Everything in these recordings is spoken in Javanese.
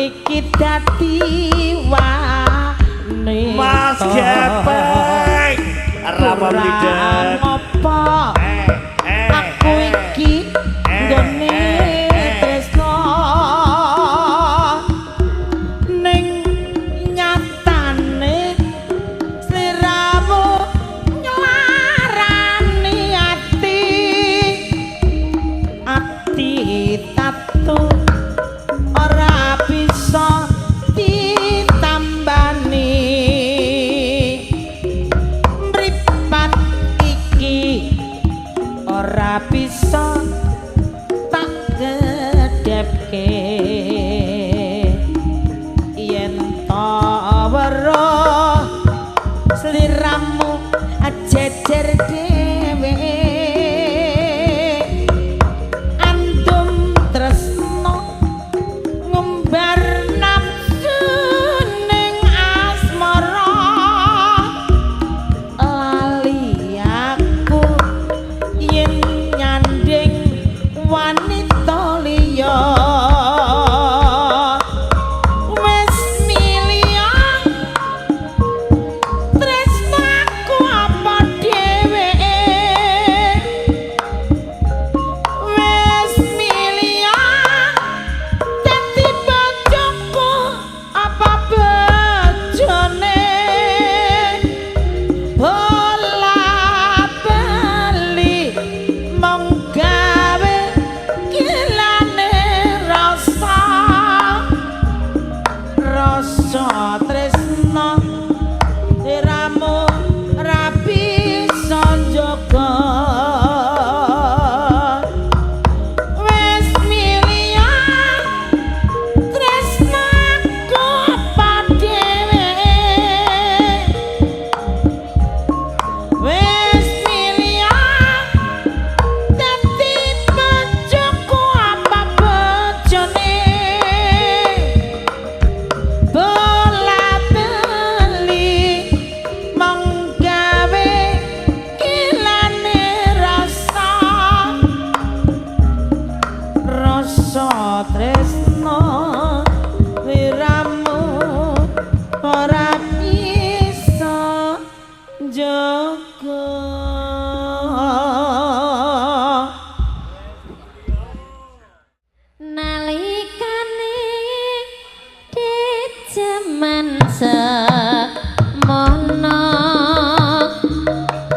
iki dadi wanita. Mas Gepeng Rama Blidak apa aku iki nggone tresno ning nyatane sliramu nylarani ati ati tatu ora bisa ditambani mripat iki ora bisa tak gedhepke yen ta weruh sliramu jejer dhewe andum tresno ngumbar nafsu ning asmara lali aku yen nyanding wanita liya wis milih tresnaku apa dhewe wis milih dadi bojoku apa bojone bola bali mung gawe gilane rasa rasa tresno sliramu ra bisa njaga wis milih tresnaku apa dhewe wis milih dadi bojoku apa bojone bola bali mung gawe gilane rasa rasa tresno sliramu ora bisa njaga. Nalikane di jaman semono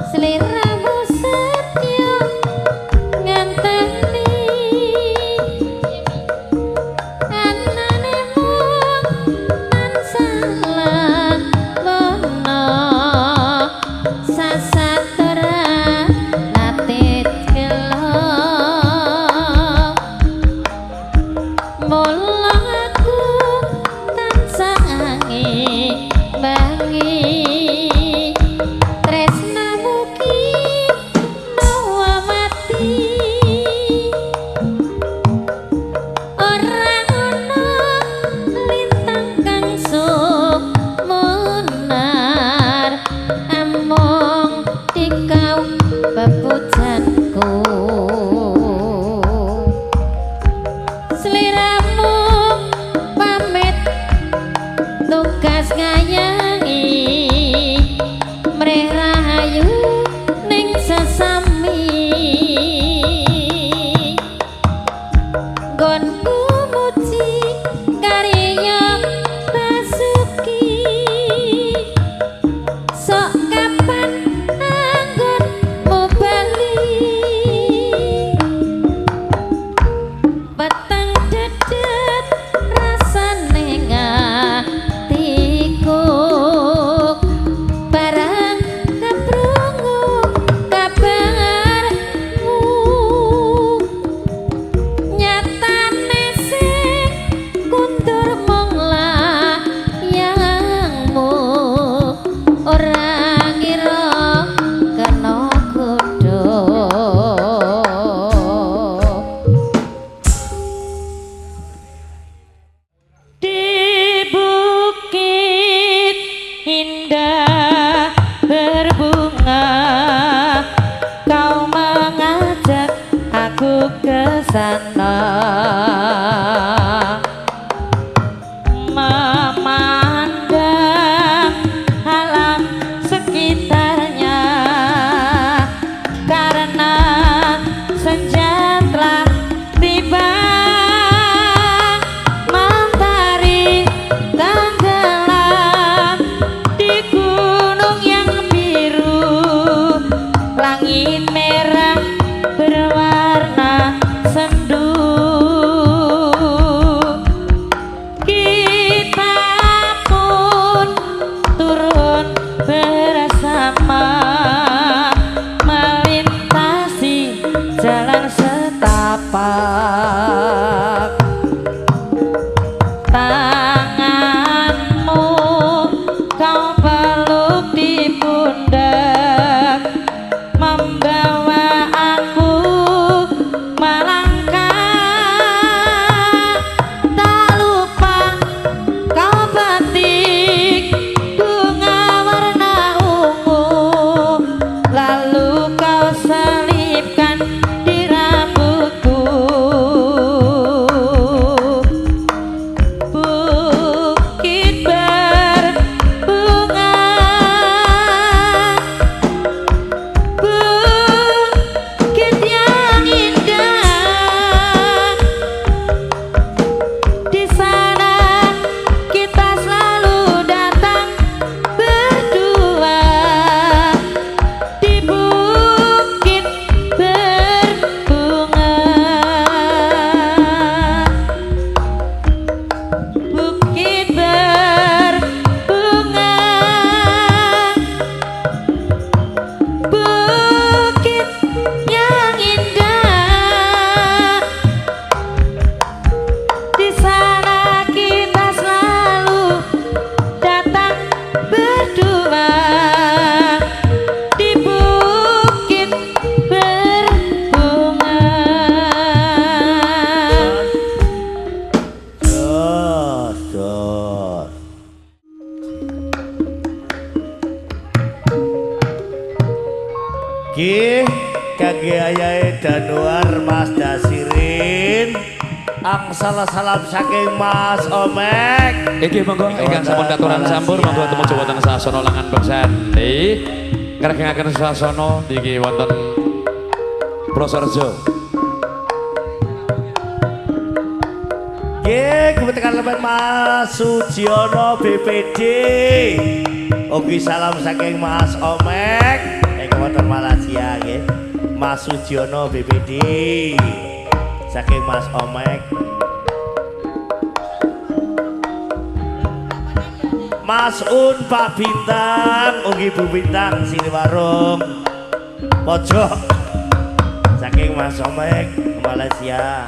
sliramu setya ngenteni anane mung tansah lakono sasatura nate gelo mula aku tansah ngimbangi tresnamu ki nawa mati ora ana lintang kang sumunar amung dikau pepujanku sliramu pamit tugas ngayangi mreh rahayu ning sesami nggonku muji karya basuki sok kapan anggonmu bali peteng dedet rasane ngatiku barang keprungu kabarmu nyatane sing kundur mung layangmu ora ngira kena godho. Di bukit indah berbunga kau mengajak aku ke sana. tapak. Tanganmu kau peluk di pundak, membawa aku melangkah. Tak lupa kau petik bunga warna ungu, lalu kau selipkan di rambutku. Bukit berbunga, bukit yang indah, di sana kita selalu datang berdua, di bukit berbunga. Bukit berbunga, bukit yang indah, di sana kita selalu datang berdua, di bukit berbunga. Jos, jos. Nggih, kangge ayahe Danuar Mas Dasirin. Angsal salam saking Mas Omek. Iki monggo ingkang sampun katuran sampur monggo tumuju wonten sasana langan beksan. Nggih. Ngregengaken sasana niki wonten Plosorejo. Nggih, kebetulan lemet Mas Sujiono BPD. Ugi salam saking Mas Omek ingkang wonten Malaysia nggih. Mas Sujiono BPD. Saking Mas Omek. Mas Un Pak Bintang, ugi Bu Bintang sini warung pojok. Saking Mas Omek Malaysia.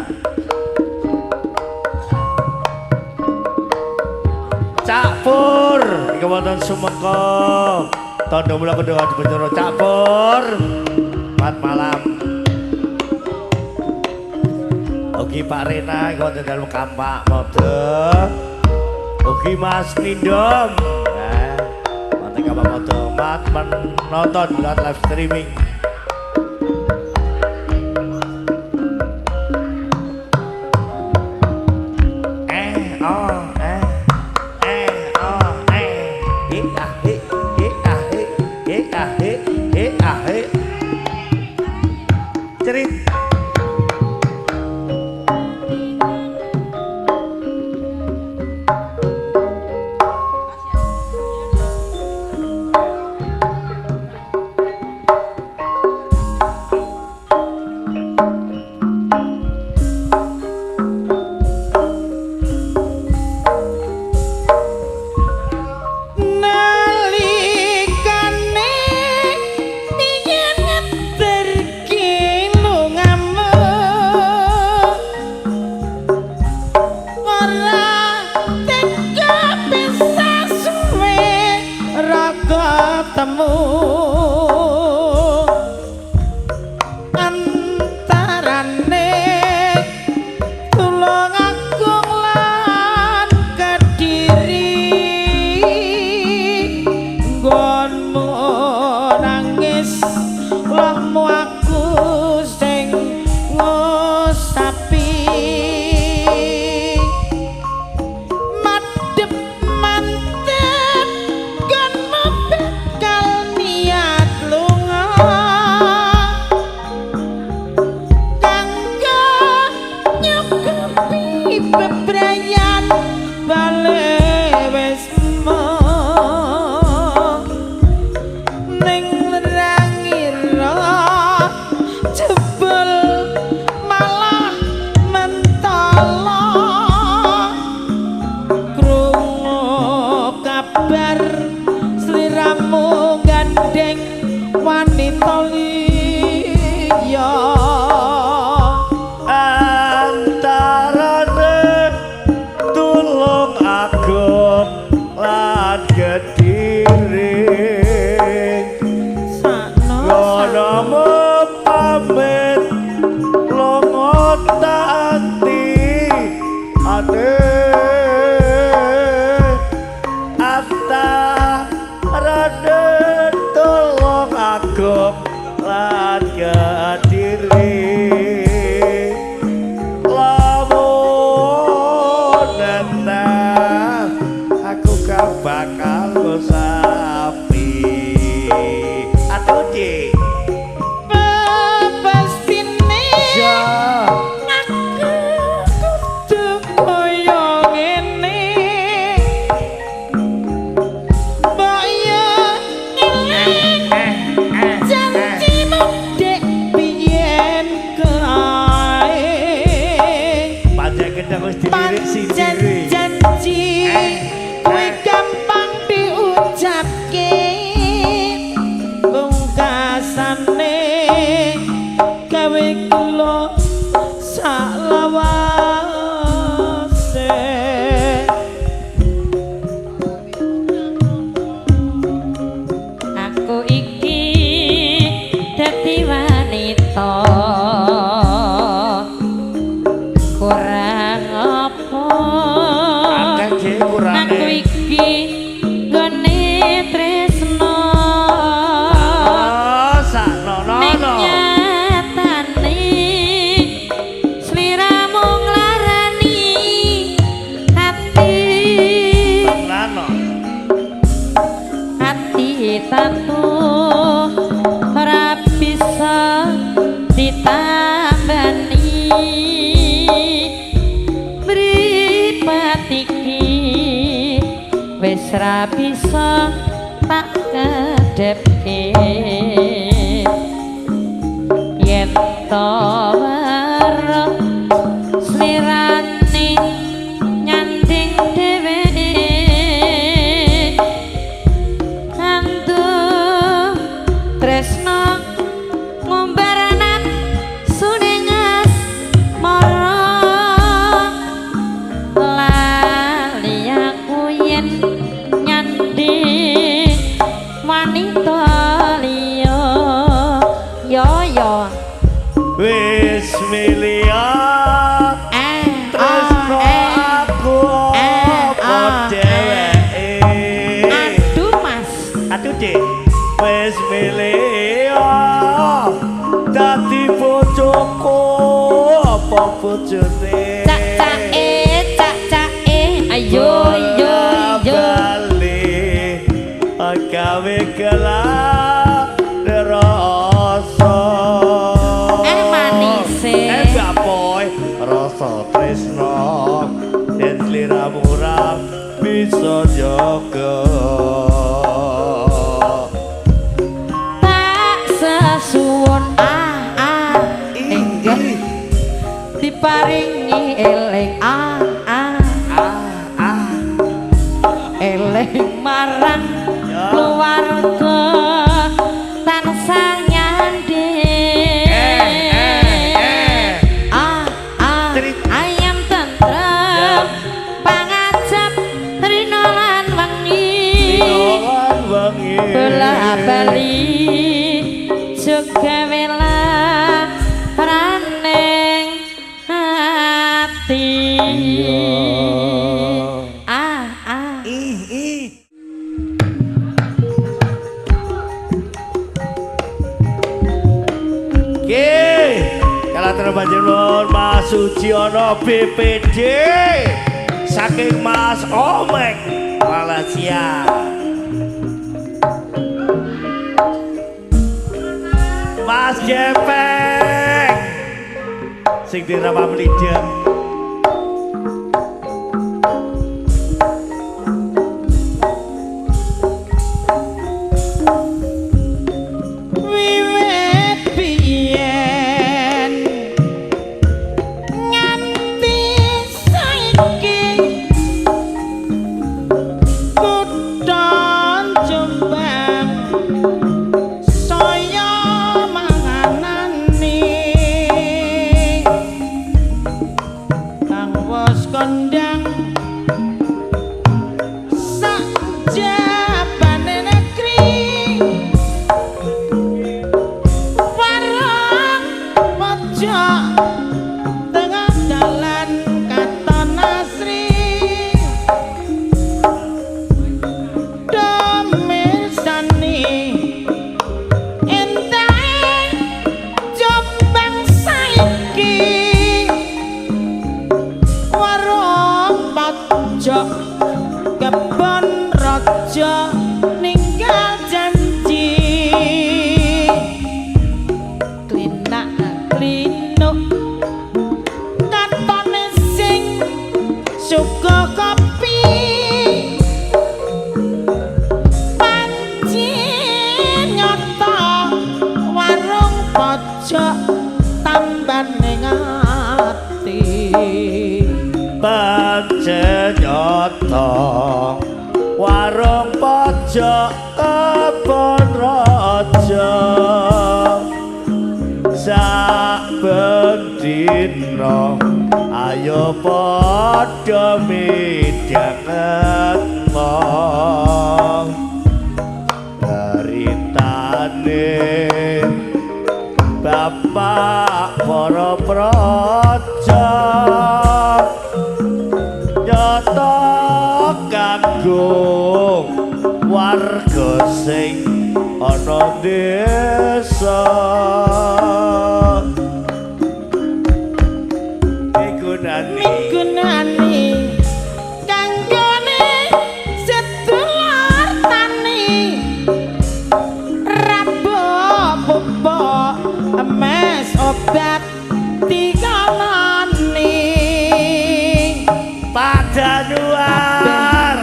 Cak Pur, iki wonten Sumengko. Tondo mula kudu Bendoro Cak Pur. Mat malam. Ugi Pak Rena iki wonten dalem Kampak Mode. Ugi Mas Nindom. Nah, wonten Kampak Mode mat menonton lewat live streaming. Eh, oh, eh. Eh, oh, eh. He, ah, he, he, ah, he, he, ah, he, he, ah, he. Cerit. Nalikane yen ngeterke lungamu, ora tega bisa suwe ra ketemu. Antarane Tulungagung lan Kediri, nggonmu nangis lohmu aku sing ngusapi. Madhep mantep nggonmu bakal niat lunga, kanggo nyukupi bebrayan bale wis ning rangira jebul malah mentolo. Krungu kabar sliramu gandeng wanita liya. Wis dilirik sindire. Janji kuwi gampang diucapke, pungkasane gawe kula saklawase. Aku iki dadi wanita kurang apa? Akeh dhewe kurane. Aku iki nggone tresno. Oh, saknono. Ning nyatane sliramu nglarani ati. Tenan. Ati tatu ora bisa ditambani. Mripat iki wis ra bisa tak kedhepke. Yen to weruh slirane nyanding dheweke, antu tresno ngumbaran suning asmara. Lali aku yen nyanding wanita liya. Yo yo Wis milih tresno aku apa dheweke. Aduh Mas. Aduh Dik. Wis milih dadi bojoku apa bojone. Cak cake cak cake ayo yo yo. Bali gawe gelap rasa. Manise. Mbak Boy, rasa tresno yen sliramu ora bisa jaga. Tak sesuwun enggak diparingi eling eling marang keluarga tansah nyanding. Ayam tentrem pangajap rina lan wengi. Bola bali juga raning ati. Panjenengan Mas Sujiono BPD saking Mas Omek Malaysia. Mas Gepeng sing dirama mlidhek. Wiwit biyen nganti saiki kutha Jombang saya manganani kang wis kondang sak jabane negeri. Warung pojok tengah dalan katon asri do mirsani endahe Jombang saiki. Warung pojok kebon raja ninggal janji. Klinak klinuk katone sing suka kopi panci nyata warung pojok tambane ati. Pancen nyata warung pojok kebon raja saben dina ayo padha midhanget beritane bapak para praja nyata kanggo warga sing ana desa. Migunani kanggone sedulur tani rabo pupuk emes obat dikalani Padanuar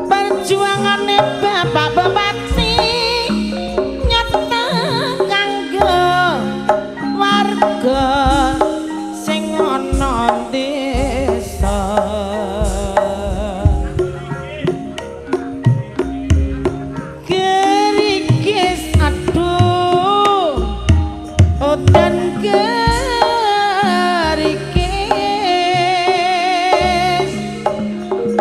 perjuangane bapak bupati nyata kanggo warga sing ana desa. Gerigis aduh udan gerigis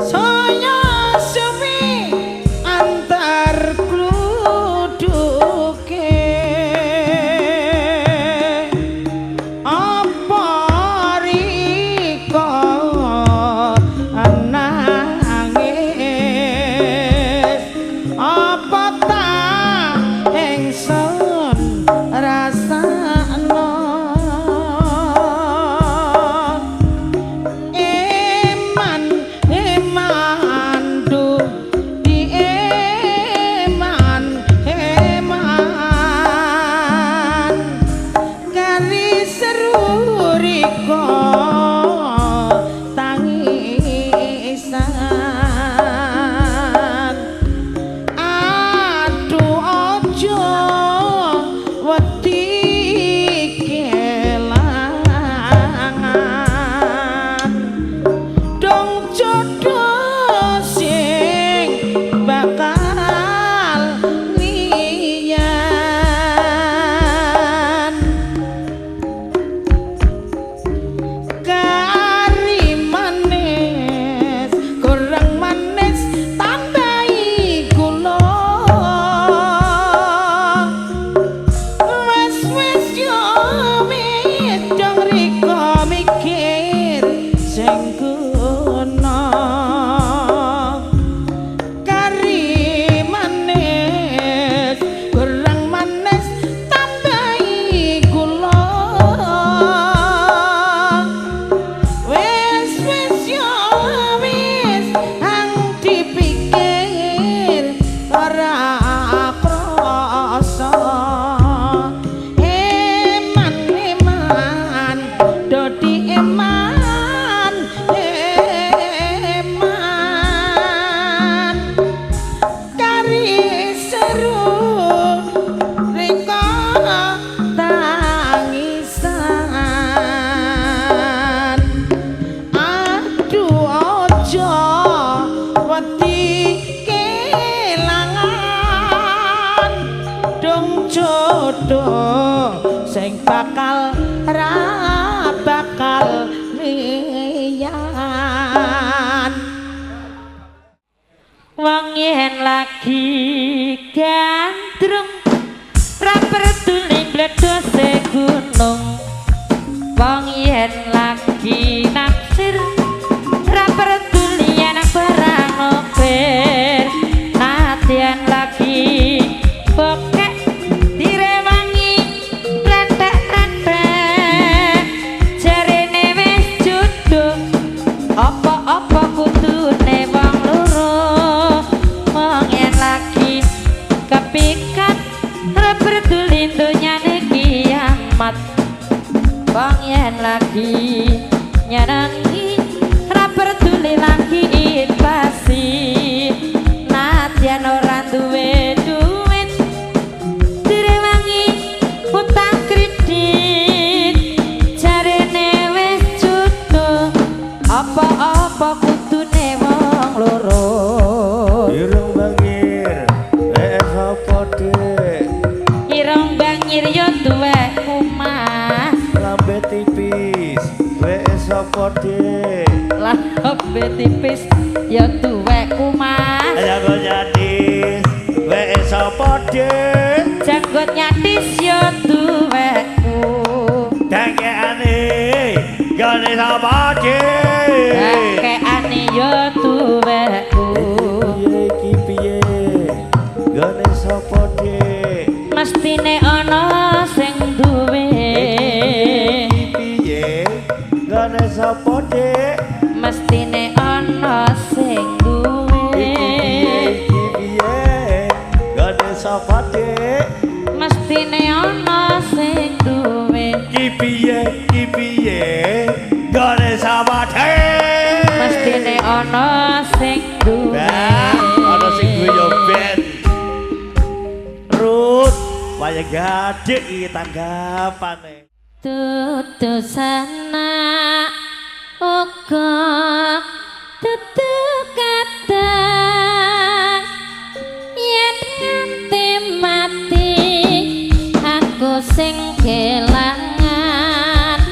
saya suwi antar kluduke apa rika nangis apa ta ingsun rasakno eman eman duh di eman eman kali seru rika tangisan aduh aja wedi kelangan dong jodoh sing bakal liyan kari manis kurang manis tambahi gula wes wes yo wis dong rika mikir sing guna kari manis kurang manis tambahi gula wes wes yo wis hang dipikir ora krasa eman eman dodi eman eman kari seru rika tangisan aduh aja wedi kelangan dong jodoh sing bakal ra bakal liyan. Wong yen lagi gandrung ra peduli bledose gunung. Wong yen lagi naksir ra peduli anak barang nober. Nadyan lagi bokek direwangi retek-retek jarene wis jodoh apa-apa kudune wong loro. Wong yen lagi kepikat ra peduli donyane kiamat. Wong yen lagi nyenengi ra peduli lagi invasi. Nadyan ora duwe duit direwangi utang kredit jarene wis sapa, Dik? Lambe tipis ya duwekku, Mas. Janggut nyatis weke sapa, Dik? Janggut nyatis ya duwekku. Dengkekane gone sapa, Dik? Dengkekane ya duwekku. Piye iki piye? Gone sapa, Dik? Mestine ana sing duwe. Piye? Gone sapa, Dik? Mestine ana sing duwe. Iki piye? Gone sapa, Dik? Mestine ana sing duwe. Iki piye? Iki piye? Gone sapa, Dik? Mestine ana sing duwe. Ana sing duwe ya ben. Rut, wayah gadhik iki tanggapane. Dudu sana uga dudu kadang yen nganti mati aku sing kelangan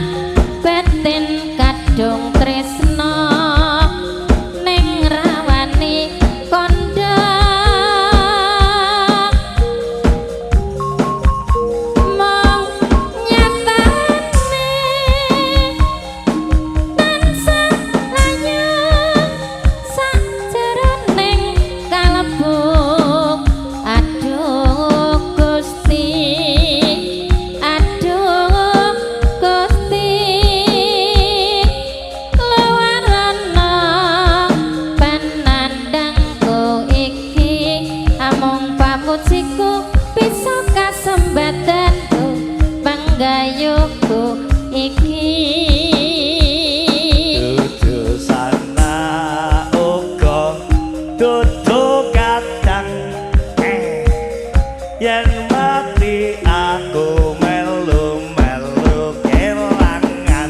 batin kadung tresno ning rawani kandha mong nyatane tansah layang sajroning kalbu. Aduh Gusti, aduh Gusti, luwarana panandangku iki amung pamujiku bisa kasembadanku panggayuku iki. Dudu sana uga dudu kadang yen mati aku melu-melu kelangan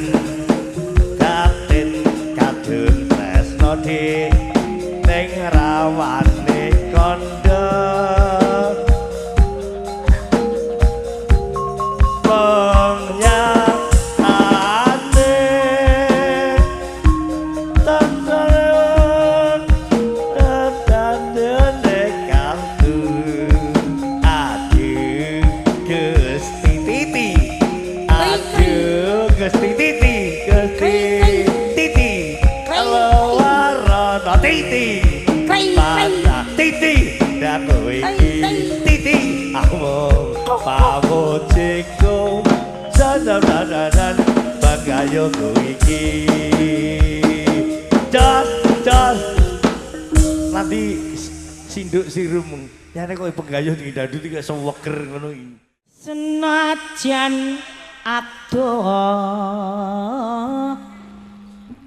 batin kadung tresno dik ning rawane kandha pengyatane tantangan tandane kalbu. Aduh Gusti Titi, aduh Gusti Titi, Gusti Titi, luwarana Titi, panah Titi, aku iki Titi, amung pamujiku sadadadan bagayuku iki. Jos jos nanti sinduk sirum nyane kok penggayuh di dadu iki seweger ngono iki. Senajan adoh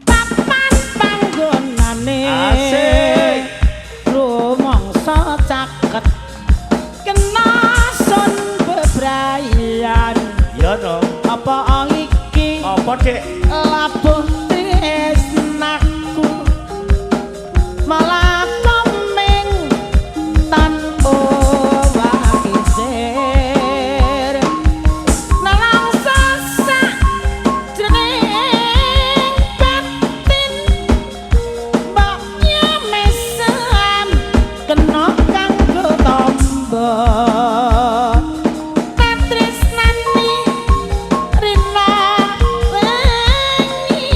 papan panggonane asik rumangsa caket kena sun bebrayan. Ya no apa iki apa, Dik? Labuh tresnaku malah komeng tanpa wakisir nalangsa sak jroning batin mbok nyamesem kena kanggo tombo katresnani rina wengi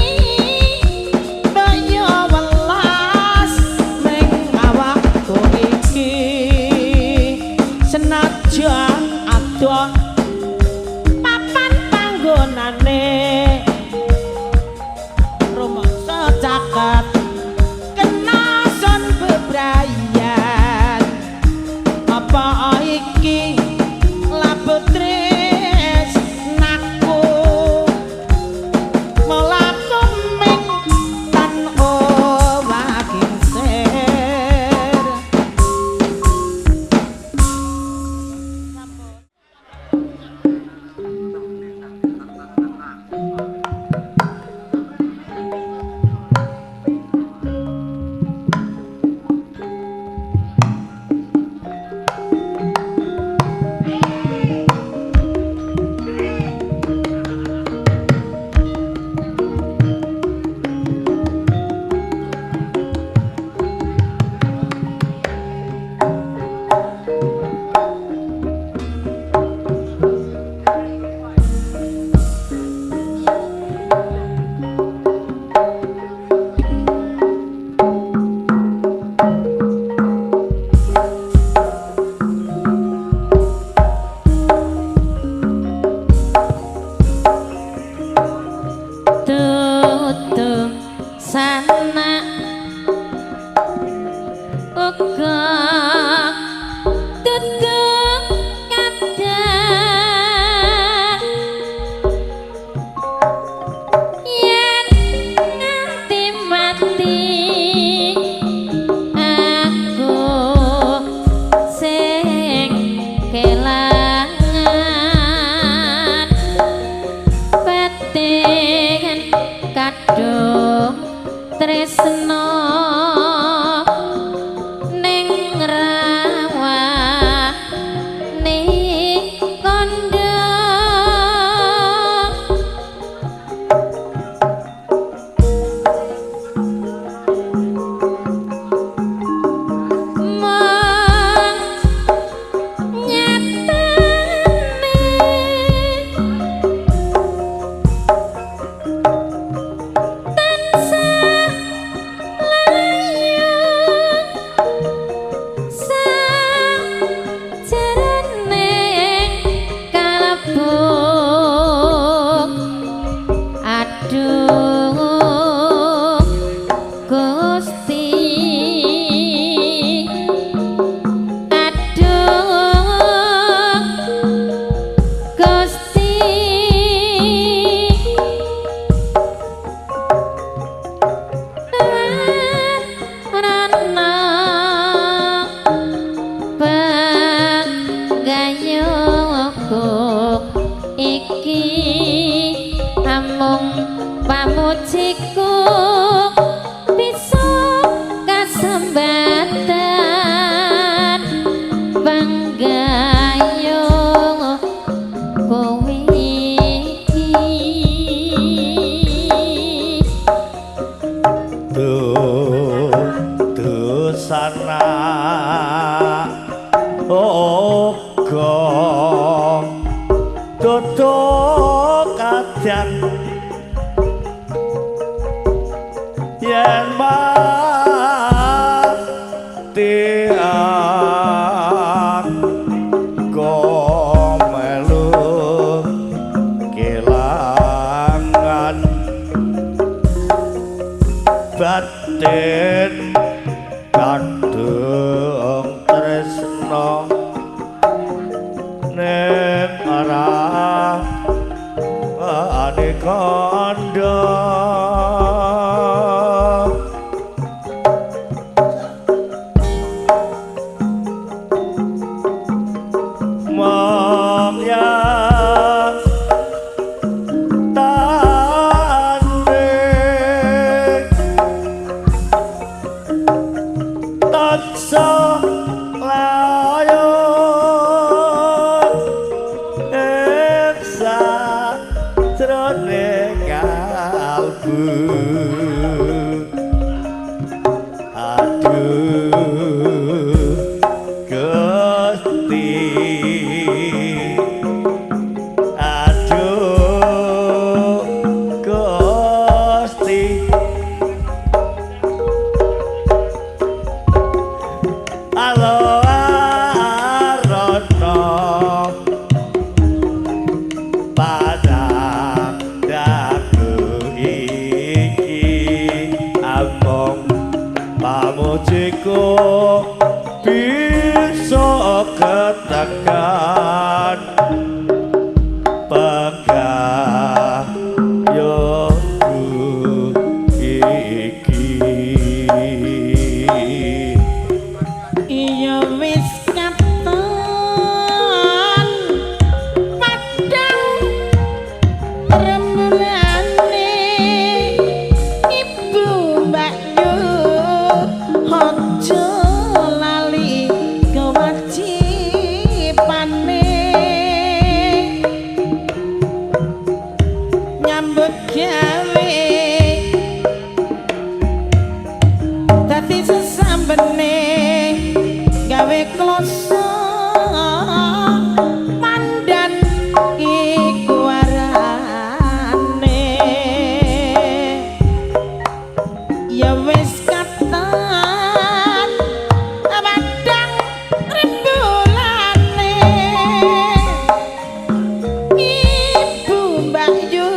daya welas ning awakku iki senajan adoh papan panggonane rumangsa caket kena sun bebrayan apa iki labuh tresnaku mlaku ming tan owah kingsir. tresna ning rawane kandha mung nyatane tansah layak sajroning kalbu. Aduh Gusti, aduh Gusti, rana panggayuku iki amung pamujiku bisa kasembatan panggayuku iki. Dosana uga dodo kadang yen mati aku melu kelangan batin kadung tresna ning ora ane kandha. Mong tane tansah layon ing sajroning kalbu. Aduh Gusti, aduh Gusti, alo arono padang daku iki amung pamujiku bisa ketekan panggayuku iki. Iya wis katon padang remulane ibu Mbak Yu aja lali kewajibane nyambut gawe dadi sesambene gawe kloso pandan iku arane. Ya wis katon padang rembulane ibu Mbak Yu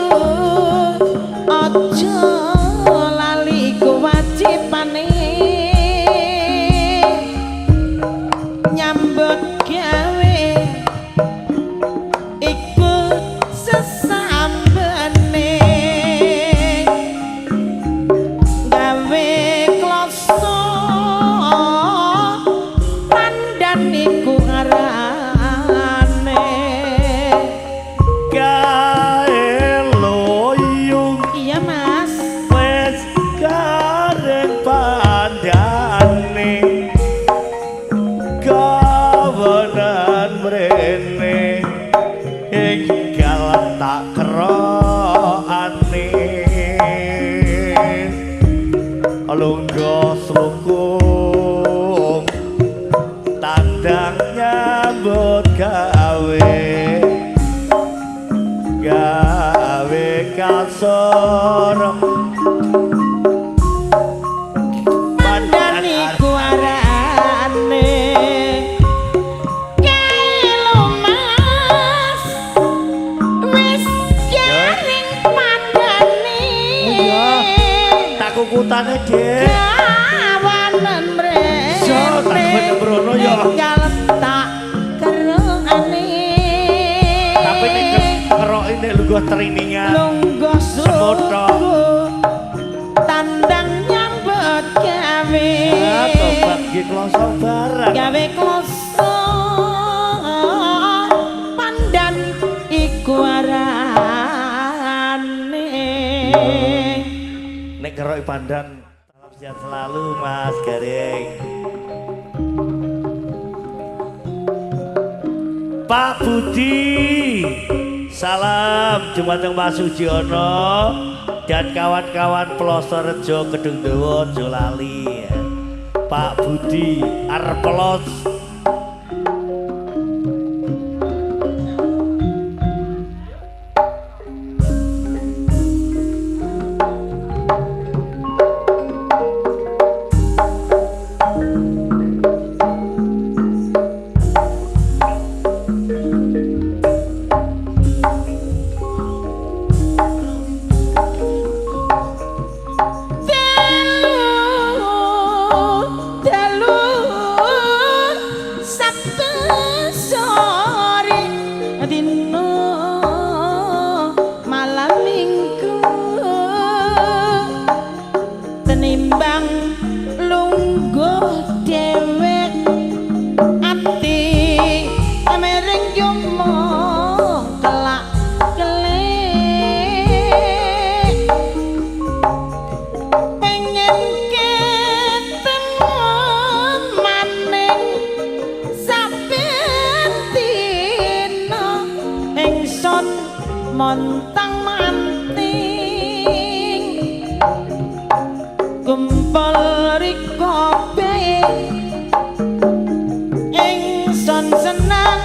Lungguh slukung tandang nyambut gawe gawe kasor pandan iku arane kae Mas wis garing pandane tak kukutane Dik kawanen mrene yo tak mrono yo ninggal tak kerokane tapi nek keroke nek lungguh triningan lungguh sungguh tandang nyambut gawe tobat nggih kloso barang gawe kloso pandan iku arane nek keroke pandan. Salam sehat selalu Mas Gareng. Pak Budi, salam jumateng Mas Sujiono dan kawan-kawan Plosorejo Kedung Dowo Jolali. Pak Budi Arpelos. Montang manting kumpul riko bae ingsun seneng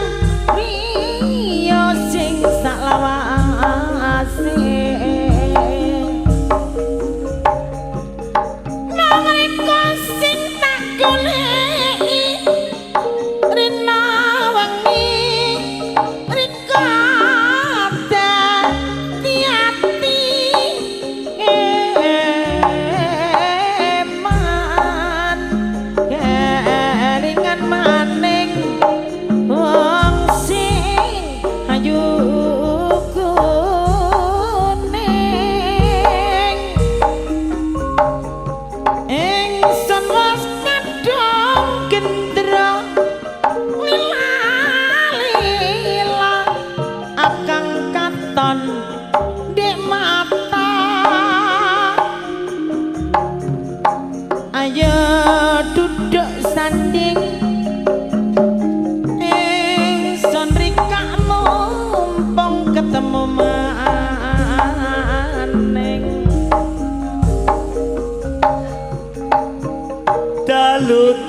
riyo sing saklawase mung riko sing tak goleki rina wengi riko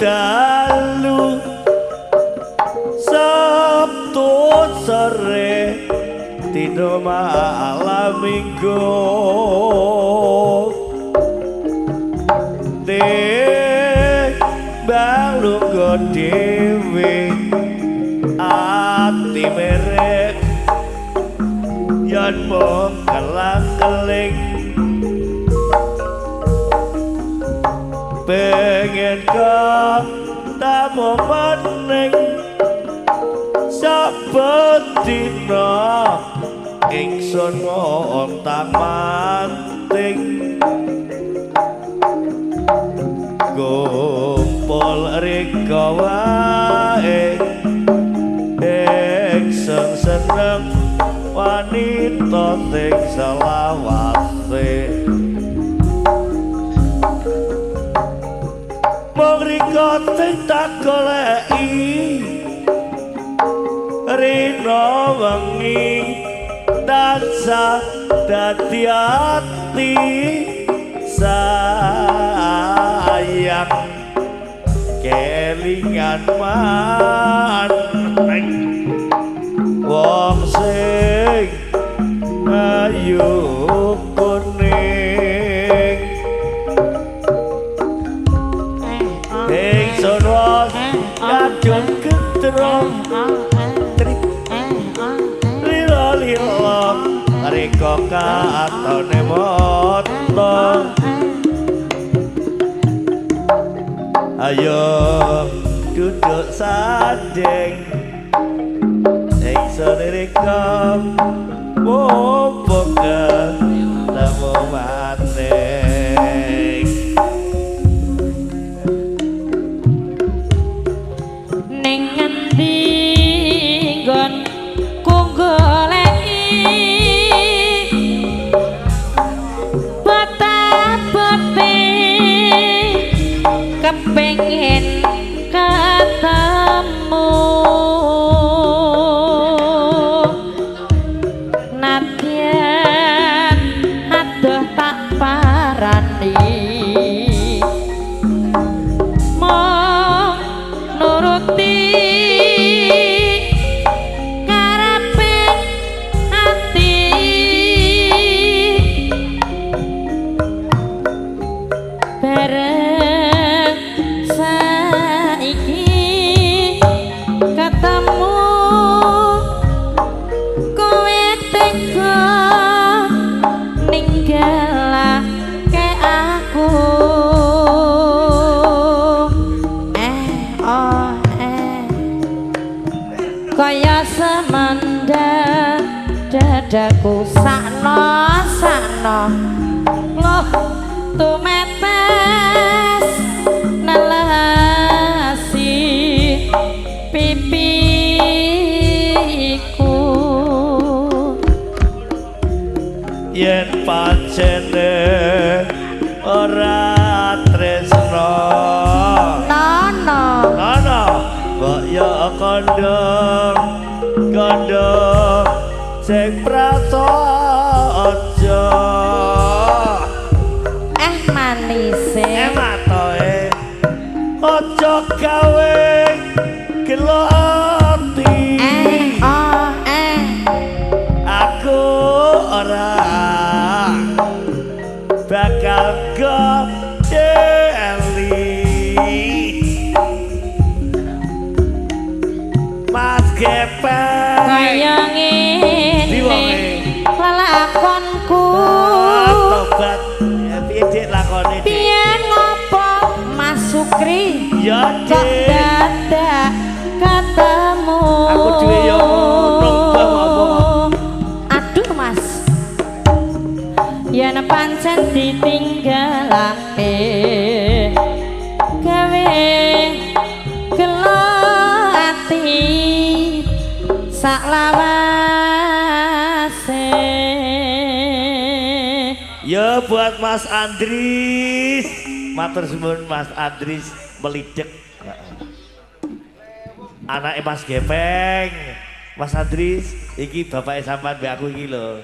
dalu Sabtu sore dina malam Minggu timbang lungguh dhewe ati merek yen mung kelang-keling pengen ketemu maning saben dina ingsun ngontang manting kumpul rika wae ingsun seneng wanita sing selawase. Mung rika sing tak goleki rina wengi tansah dadi ati Sayang kelingan maneng wong sing ayu kuning. Ingsun wis kadung getro lila-lila rika katone mata. Ayo duduk sanding ingsun rika mumpung ketemu maning. Ning ngendi nggonku goleki bata-bate kepengin ketemu. Nadyan adoh tak parani mung nuruti karepe ati. Bareng saiki ketemu kowe tega ninggalake aku. Oh eh kaya semenda dadaku sakno sakno loh tumetes nelasi pipiku. Yen pancene ora tresno nono nono mbok yo kondong kondong sing prasaja. Manise matoe aja gawe gelo ati. Oh eh aku ora bakal godeli. Mas Gepeng kaya ngene lelakonku. Tobat piye Dik lakone Dik? Piye ngopo Mas Sukri ya kok Dik dadak ketemu. Aku dhewe yo ngono apa. Aduh Mas, yen pancen ditinggalake gawe gelo ati saklawase. Ya buat Mas Andris, matur suwun Mas Andris melidek. Anake Mas Gepeng. Mas Andris, iki bapake sampean mbek aku iki lho.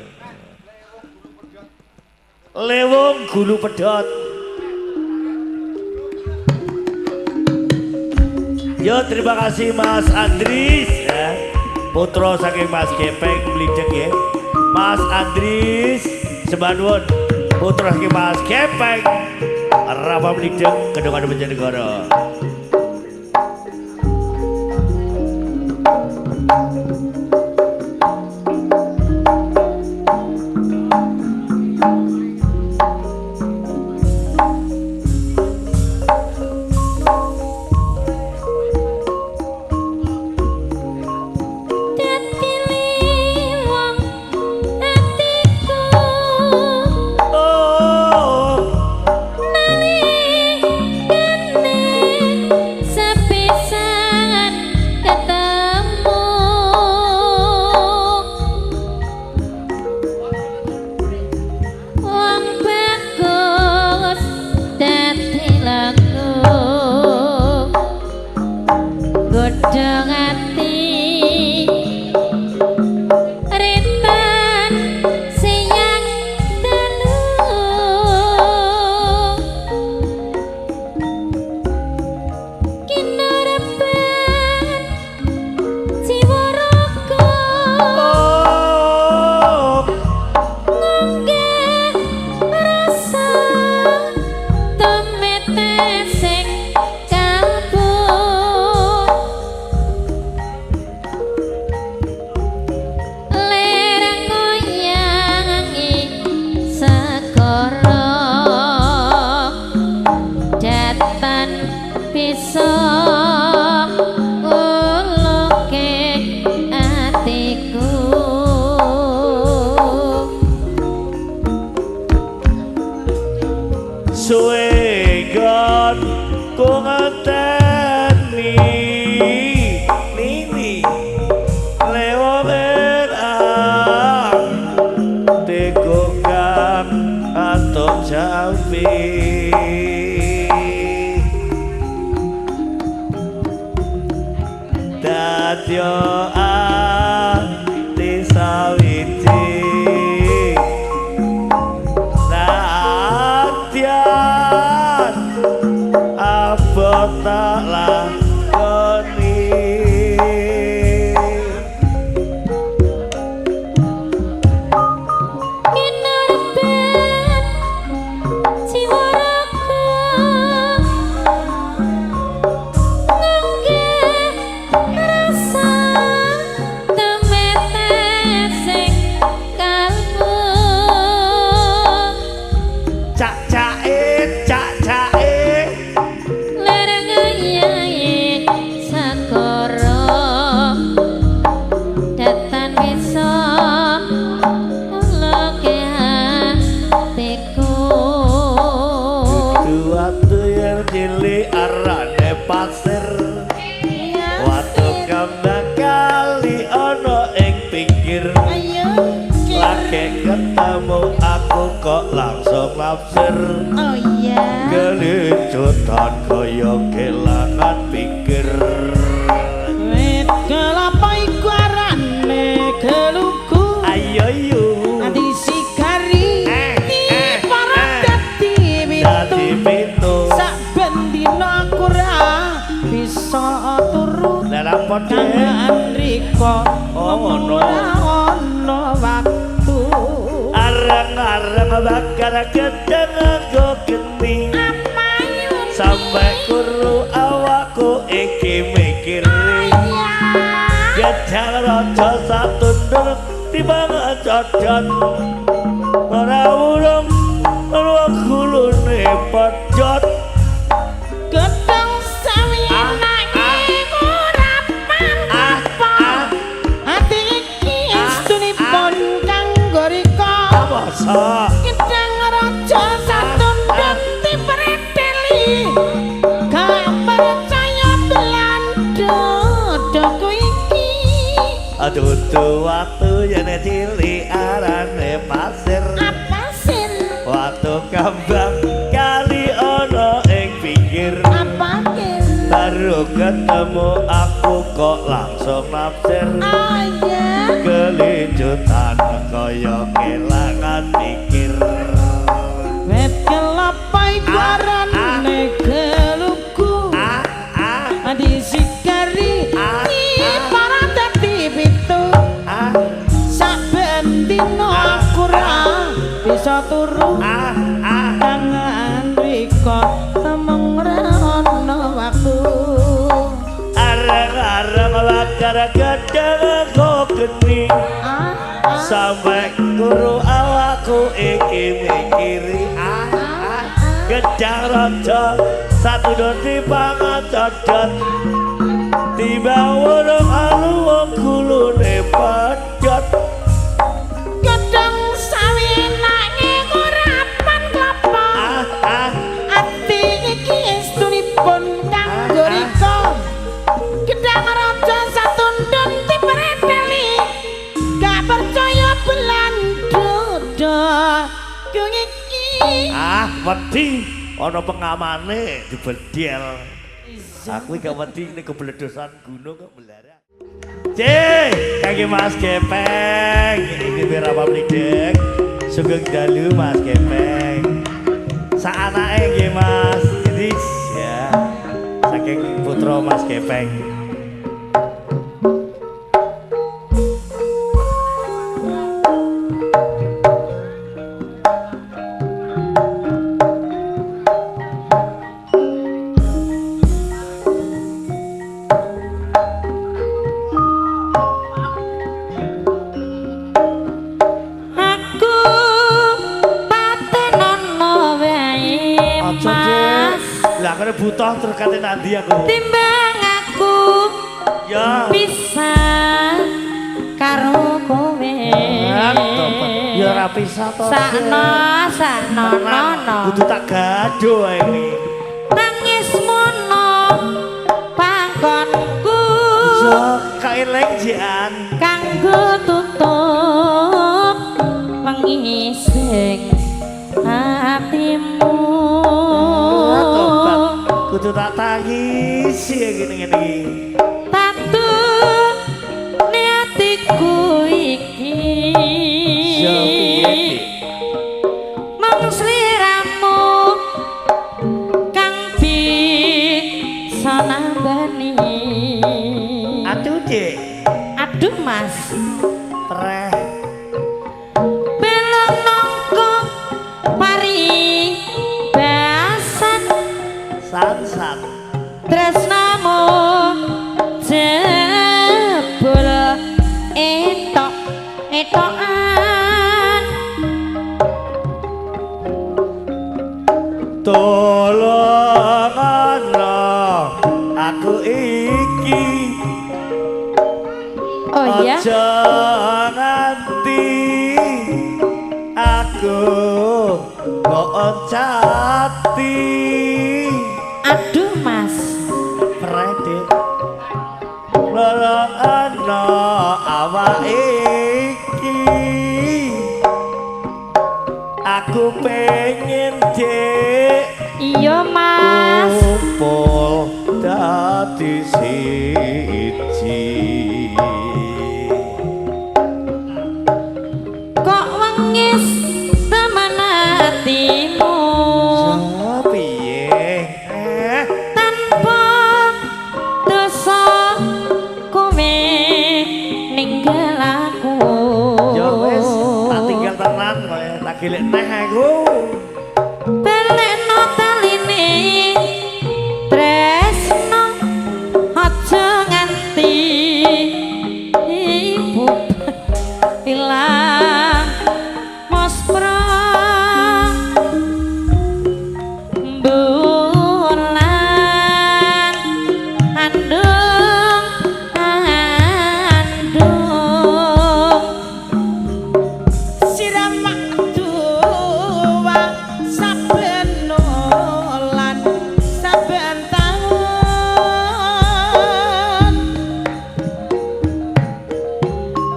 Lewung gulu pedhot. Yo terima kasih Mas Andris ya. Putra saking Mas Gepeng melidek ya. Mas Andris sembah nuwun. Putra saking Mas Gepeng Rafa Mlidek Kedung Adem Banjarnegara. Dadi liwang atiku. Oh, Nalikane Suwe gon ku ngenteni nini lewomen ang tegokan atau jampi dadyo ati sawiji nadyan abot tak lakoni Kinurban jiwa raga ngangge rasa temete sing kalbu cak cae cak cae lereng yae sakara datan wisa uloke hatiku. Watu yang cilik arane pasir watu kambang kali ana ing pinggir Ayo lagi ketemu aku kok langsung nafsir Oh iya kelincutan kaya kelangan pikir wit kelapa iku arane keluku ayo yu disikari para dadi dadi pitu pitu saben dina aku ra bisa turu lah apa dek kangen rika Oh, ngono. ora ana waktu areng-areng bakar gedang nganggo geni sampai kuru awakku iki mikir gedang raja satundur timbang codot ora urung ora gulune pedhot gedang sawi nanging ora ah ah ati iki estunipun kanggo rika masa gedang raja satundun dipreteli gak percaya belanda doku iki aduh tuh waktu yen cilik arane pasir apa sih waktu kambang kali ana ing pinggir apa ke baru ketemu aku kok langsung nafsir ayah kelincutan kaya kelangan pikir wit kelapa iku arane keluku ah ah disikari para dadi pitu ah saben dina aku ra bisa turu ah ah kangen rika temeng ra ana waktu areng-areng bakar gedang kok geni ah ah sampai guru awakku iki mikiri ah ah gedang raja satu doti pangan codot tiba wurung aluwung gulune pedhot gedang sawi nanging ora pan klapa ah ah ati iki estunipun kanggo rika gedang raja satundun dipreteli gak percaya belanda doku iki ah wedi ana pengamane dibedel aku iki gak wedi nek kebledosan gunung kok belara C kangge Mas Gepeng iki biar apa mlidek sugeng dalu Mas Gepeng sak anake nggih Mas Idris ya saking putra Mas Gepeng. Aku patenono wae Mas Lah kene butuh terus kate nandi aku. timbang aku Ya. bisa karo kowe. Ya Ora pisah to. Sakno, sakno nono. Kudu tak gaduh ae iki. Nangis mono pangkonku. Iya, kaeleng jian. Kanggo tutup pengising hatimu. Kudu tak tangisi ngene-ngene iki. Tatu niatiku iki. Ya piye, Dik? Mung sliramu kang bisa nambani. Aduh, Dik. Aduh, Mas. Preh. Belum nongko pari basan san-san. Tresnamu jebul etok etokan. Tolong ana aku iki. Oh iya. Aja nganti aku kok oncati. Aduh, Mas. Preh, Dik. Tolong ana awak iki. Aku pengen, Dik. Iya, Mas. Kumpul dadi siji. Kok wengis temen atimu. Ya piye? Tanpa dosa kowe ninggal aku. Ya wis, tak tinggal tenan kowe, tak gilik neh aku. Balekno taline tresno aja nganti ibu ilang muspra bulan andung andung siram dua saben nolan saben taun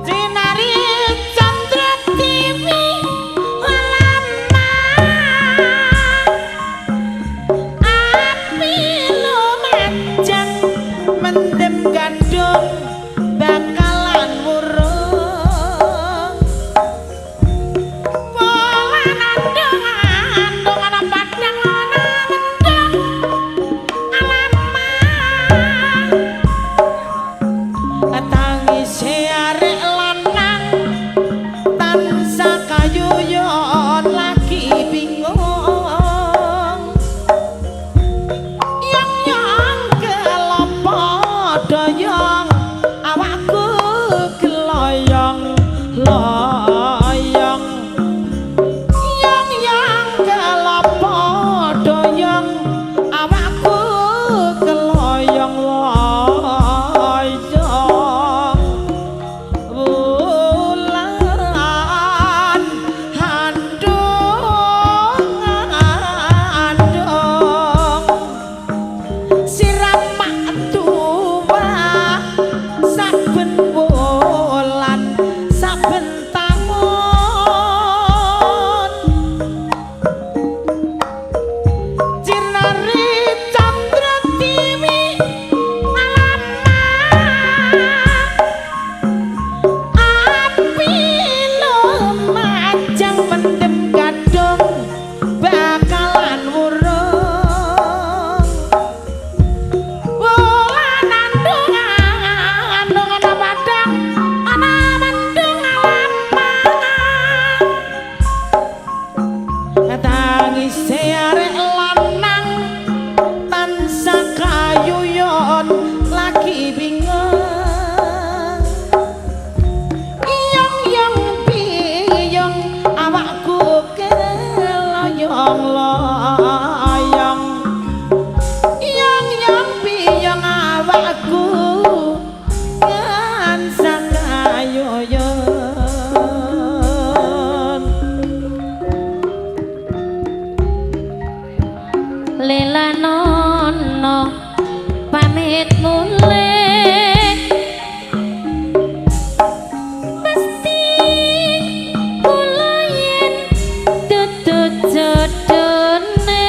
cinari candra tiwi lama api lumajang mendem gandum bakalan wurung. Bulan andung andung ana padang ana mendung alama tangise arek lanang tansah kayuyon lagi bingung. Yang yang kelopo doyong awakku keloyong loyong. Yang yang kelopo doyong awakku keloyong loyong. Bulan andung andung siram tua saben wulan saben taun cinari candra tiwi alama api lumajang mendem gadung bakalan wurung. Bulan andung andung ana padang ana mendung alama tangise arek lanang tansah kayuyon lagi bingung. Iyong yang biyong awakku keloyong loyong. Iyong yang biyong awakku tansah kayuyon. Lelanono pamit mulih mesti kula yen dudu jodone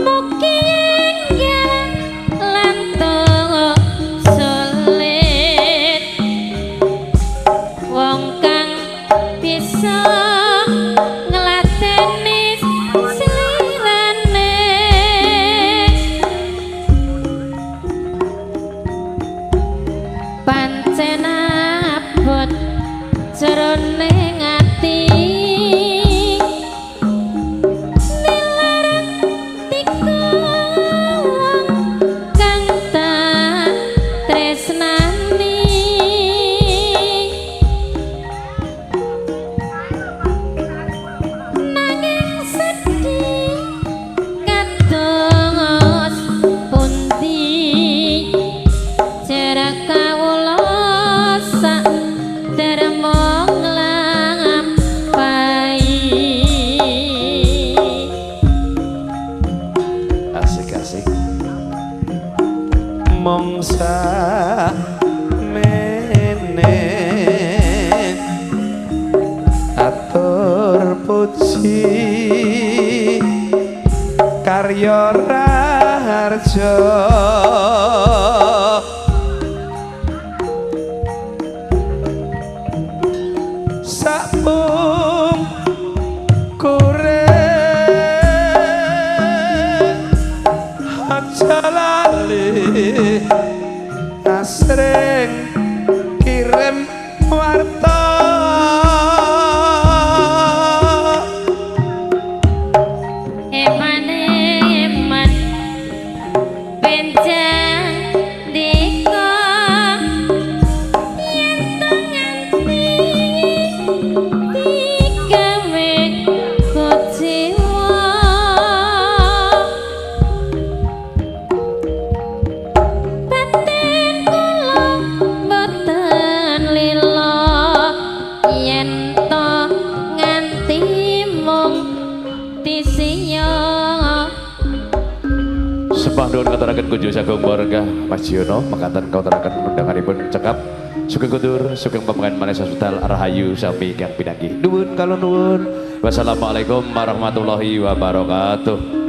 mugi enggal lan sulit wong kang bisa ngladeni slirane pancen abot jroning ati nilar tiku wong kang tak tresnani nanging sedih kados pundi jarak kawula sak dermo nglampahi. Asik-asik. Mongsa mene atur puji karya raharja sapung kure aja lali asring kirim warta Eman-eman benjang dika yen to nganti digawe kecewa batin kula mboten lila yen to nganti mung disiya. Sembah nuwun ngaturaken kunjung sagung warga Mas Jiono mekaten kauturaken undanganipun cekap sugeng kundur sugeng pamangan manis hospital rahayu sami kang pinanggih. Nuwun kalon nuwun. Wassalamualaikum warahmatullahi wabarakatuh.